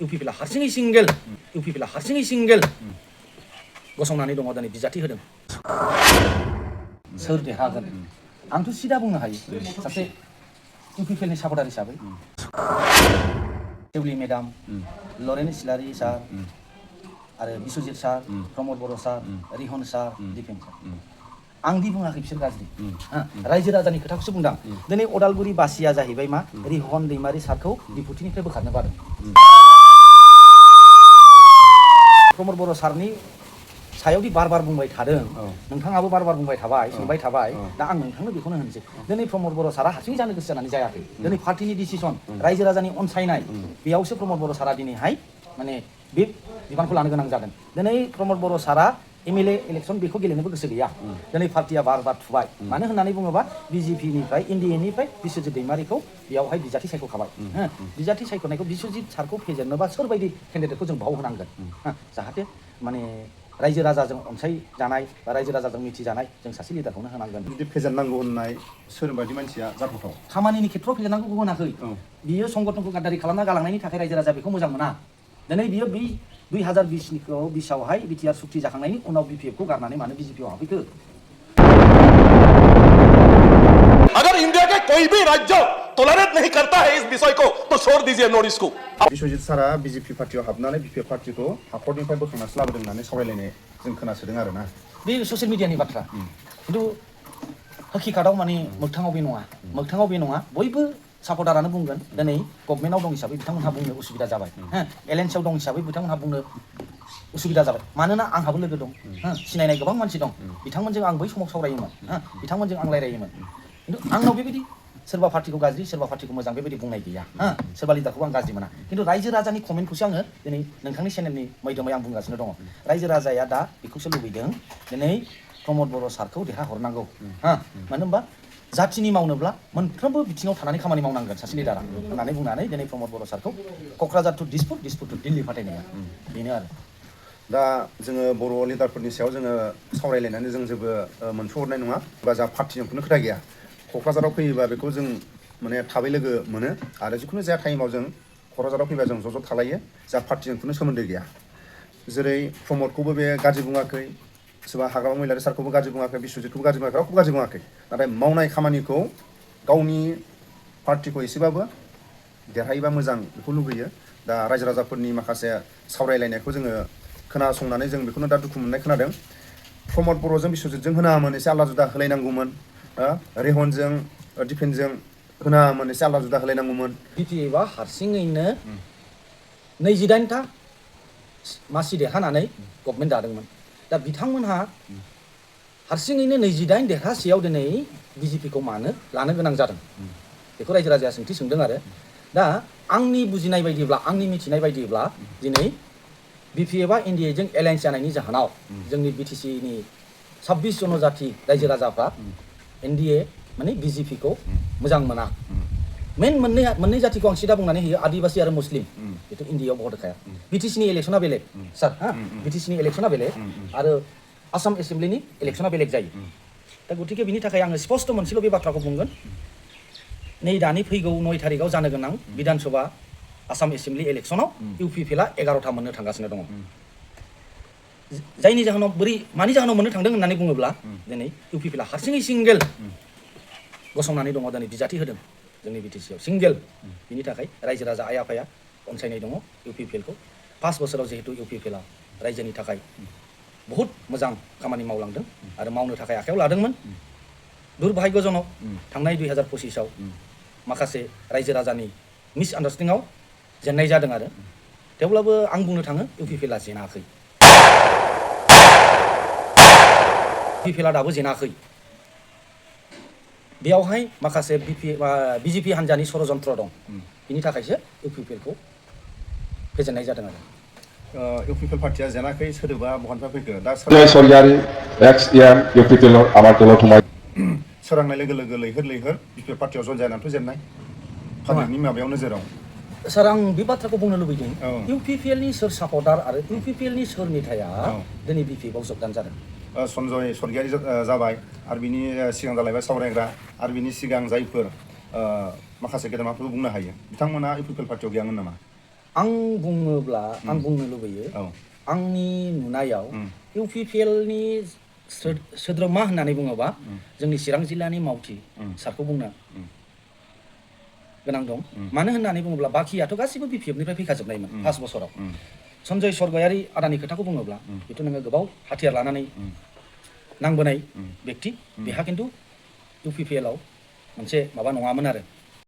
UPPला हारसिङै सिंगेल UPPला हारसिङै सिंगेल गसंनानै दङ दिनै बिजाथि होदों सोर देरहागोन आंथ' सिदा बुंनो हायो सासे UPPनि सापर्टार हिसाबै देउलि मेडाम लरेन इस्लारि सार आरो बिश्वजित सार प्रमद बर' सार रिहन सार दिपेन सार आं दि बुङाखै बिसोर गाज्रि रायजो राजानि खोथाखौसो बुंदां दिनै अदालगुरि बासिया जाहैबाय मा रिहन दैमारि सारखौ डिपुटिनिफ्राय बोखारनो बादों प्रमद बर' सारनि सायावदि बार बुंबाय थादों नोंथाङाबो बार बुंबाय थाबाय सोंबाय थाबाय दा आं नोंथांनो बेखौनो होनसै दिनै प्रमद बर' सारा हारसिङै जानो गोसो जानानै जायाखै दिनै पार्टिनि डिसिसन रायजो राजानि अनसायनाय बेयावसो प्रमद बर' सारा दिनैहाय माने बे बिबानखौ लानो गोनां जादों दिनै प्रमद बर' सारा MLA इलेक्सन बेखौ गेलेनोबो गोसो गैया दिनै पार्टिया बार थुबाय मानो होननानै बुङोबा BJPनिफ्राय NDAनिफ्राय बिश्वजित दैमारिखौ बेयावहाय बिजाथि सायख'खाबाय बिजाथि सायख'नायखौ बिश्वजित सारखौ फेजेननोबा सोरबायदि केन्डिडेटखौ जों बाव होनांगोन जाहाथे माने रायजो राजाजों अनसायजानाय बा रायजो राजाजों मिथिजानाय जों सासे लिडारखौनो होनांगोन जुदि फेजेननांगौ होननाय सोरबायदि मानसिया जाथावथाव खामानिनि खेथ्रआव फेजेननांगौ होनाखै बियो संगठनखौ गाद्दारि खालामना गालांनायनि थाखाय रायजो राजा बेखौ मोजां मोना दिनै बियो बै 2020 बिटिआर सुक्ति जाखांनायनि उनाव BPFखौ गारनानै मानो BJPआव हाबफैखो अगर इंडिया के कोई भी राज्य टॉलरेट नहीं करता है इस विषय को तो छोड़ दीजिए नोटिस को बिश्वजित सारा BJP पार्टियाव हाबनानै BPF पार्टिखौ हाखरनिफ्राय बोखांनासो लाबोदों होननानै सावरायलायनाय जों खोनासोदों आरो ना बे ससियेल मिडियानि बाथ्रा खिन्थु हकीकाताव माने मोगथाङाव बे नङा बयबो सापर्टारानो बुंगोन दिनै गभर्नमेन्टआव दं हिसाबै बिथांमोनहा बुंनो उसुबिदा जाबाय एलायन्सआव दं हिसाबै बिथांमोनहा बुंनो उसुबिदा जाबाय मानोना आंहाबो लोगो दं सिनायनाय गोबां मानसि दं बिथांमोनजों आं बै समाव सावरायोमोन बिथांमोनजों आं रायलायोमोन खिन्थु आंनाव बेबायदि सोरबा पार्टिखौ गाज्रि सोरबा पार्टिखौ मोजां बेबायदि बुंनाय गैया सोरबा लिडारखौ आं गाज्रि मोना खिन्थु रायजो राजानि कमेन्टखौसो आङो दिनै नोंथांनि चेनेलनि माध्यमै आं बुंगासिनो दङ रायजो राजाया दा बेखौसो लुबैदों दिनै प्रमद बर' सारखौ देरहाहरनांगौ मानो होनबा जाथिनि मावनोब्ला मोनफ्रोमबो बिथिङाव थानानै खामानि मावनांगोन सासे लिडारा होननानै बुंनानै दिनै प्रमद बर' सारखौ क'क्राझार टु दिसपुर टु दिल्ली फाथायनाया बेनो आरो दा जोङो बर' लिडारफोरनि सायाव जोङो सावरायलायनानै जों जेबो मोनफुंहरनाय नङा बा जा पार्टिजों खुनु खोथा गैया क'क्राझाराव फैयोबा बेखौ जों माने थाबै लोगो मोनो आरो जिखुनु जाया टाइमाव जों क'क्राझाराव फैबा जों ज' थालायो जा पार्टिजों खुनु सोमोन्दो गैया जेरै प्रमदखौबो बे गाज्रि बुङाखै सोरबा हाग्रामा महिलारि सारखौबो गाज्रि बुङाखै बिश्वजितखौबो गाज्रि बुङाखै रावखौबो गाज्रि बुङाखै नाथाय मावनाय खामानिखौ गावनि पार्टिखौ एसेबाबो देरहायोबा मोजां बेखौ लुबैयो दा रायजो राजाफोरनि माखासे सावरायलायनायखौ जोङो खोनासंनानै जों बेखौनो दा दुखु मोननाय खोनादों प्रमद बर'जों बिश्वजितजों होनाङामोन एसे आलादा जुदा होलायनांगौमोन रेहनजों दिपेनजों होनाङामोन एसे आलादा जुदा होलायनांगौमोन BPFआ हारसिङैनो 29टा मासि देरहानानै गभर्नमेन्ट दादोंमोन दा बिथांमोनहा हारसिङैनो 28 देरहासेयाव दिनै BJPखौ मानो लानो गोनां जादों बेखौ रायजो राजाया सोंथि सोंदों आरो दा आंनि बुजिनाय बायदिब्ला आंनि मिथिनाय बायदिब्ला दिनै BPFआ NDAजों एलायन्स जानायनि जाहोनाव जोंनि BTCनि 26 जनजाति रायजो राजाफ्रा NDA माने BJPखौ मोजां मोना मेन मोननै जातिखौ आं सिदा बुंनानै होयो आदिबासि आरो मुस्लिम बेथ' इन्डियायाव बहुत होखाया BTCनि इलेक्सना बेलेग सार BTCनि इलेक्सना बेलेग आरो आसाम एसेम्ब्लिनि इलेक्सना बेलेग जायो दा गतिके बिनि थाखाय आङो स्पष्ट मोनसेल' बे बाथ्राखौ बुंगोन नै दानि फैगौ 9 थारिखआव जानो गोनां बिधानसभा आसाम एसेम्ब्लि इलेक्सनाव UPPला 11टा मोननो थांगासिनो दङ जायनि जाहोनाव मानि जाहोनाव मोननो थांदों होननानै बुङोब्ला दिनै UPPला हारसिङै सिंगेल गसंनानै दङ दिनै बिजाथि होदों जोंनि BTCआव सिंगेल बिनि थाखाय रायजो राजा आइ आफाया अनसायनाय दङ UPPखौ 5 बोसोराव जिहेतु UPPला रायजोनि थाखाय बहुत मोजां खामानि मावलांदों आरो मावनो थाखाय आखायाव लादोंमोन दुर्भाग्यजनक थांनाय 2025आव माखासे रायजो राजानि मिसआन्डारस्टेन्डिंआव जेननाय जादों आरो थेवब्लाबो आं बुंनो थाङो UPPला जेनाखै UPPला दाबो जेनाखै बेयावहाय माखासे BJP हान्जानि षड़यन्त्र दं बिनि थाखायसो UPPखौ फेजेननाय जादों आरो UPP पार्टिया जेनाखै सोदोबा बहानिफ्राय फैखो दा सरयारि एक्स यार UPP आबाद दलाव थांबाय सोरांनाय लोगो लोगो लैहोर BPP पार्टियाव जइन जानानैथ' जेननाय पाब्लिकनि माबायाव नोजोराव सार आं बे बाथ्राखौ बुंनो लुबैदों UPPनि सोर सापर्टार आरो UPPनि सोर नेताया दिनै BPFआव जगदान जादों सन्जय सरगियारि जाबाय आरो बिनि सिगां जालायबाय सावरायग्रा आरो बिनि सिगां जायफोर माखासे गेदेमाफोरखौ बुंनो हायो बिथांमोना UPP पार्टियाव गैयामोन नामा आं बुङोब्ला आं बुंनो लुबैयो औ आंनि नुनायाव इउपिपिएलनि सोद्रोमा होननानै बुङोबा जोंनि चिरां जिल्लानि मावथि सारखौ बुंनो गोनां दं मानो होननानै बुङोब्ला बाखियाथ' गासिबो बिपिएफनिफ्राय फैखाजोबनायमोन 5 बोसोराव सन्जय सरगयारि आदानि खोथाखौ बुङोब्ला बेथ' नोङो गोबाव हाथियार लानानै नांबोनाय बेक्ति बेहा खिन्थु इउपिपिएलआव मोनसे माबा नङामोन आरो